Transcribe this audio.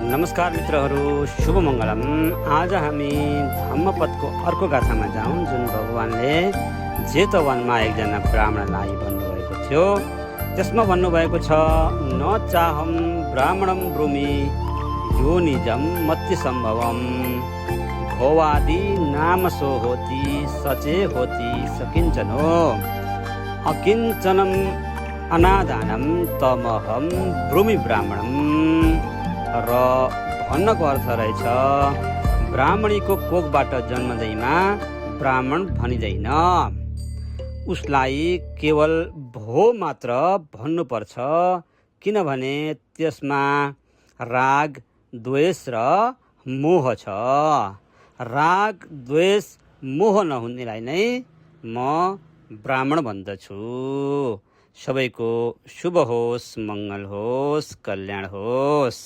नमस्कार मित्रहरू, शुभ मङ्गलम। आज हामी धम्मपदको अर्को गाथामा जाउँ, जुन भगवानले जेतवनमा एकजना ब्राह्मणलाई भन्नुभएको थियो। त्यसमा भन्नुभएको छ, न चाहम ब्राह्मणम ब्रूमि यो निजम मत्ति सम्भवम भोवादि नाम सो होती सचे होती सकिञ्चनो अकिञ्चनम अनादानम तमहम ब्रूमि ब्राह्मणम। र भन्नको अर्थ रहेछ, ब्राह्मणीको कोखबाट जन्मदैमा ब्राह्मण भनिँदैन, उसलाई केवल भो मात्र भन्नुपर्छ, किनभने त्यसमा राग द्वेष र मोह छ। राग द्वेष मोह नहुनेलाई नै म ब्राह्मण भन्दछु। सबैको शुभ होस्, मङ्गल होस्, कल्याण होस्।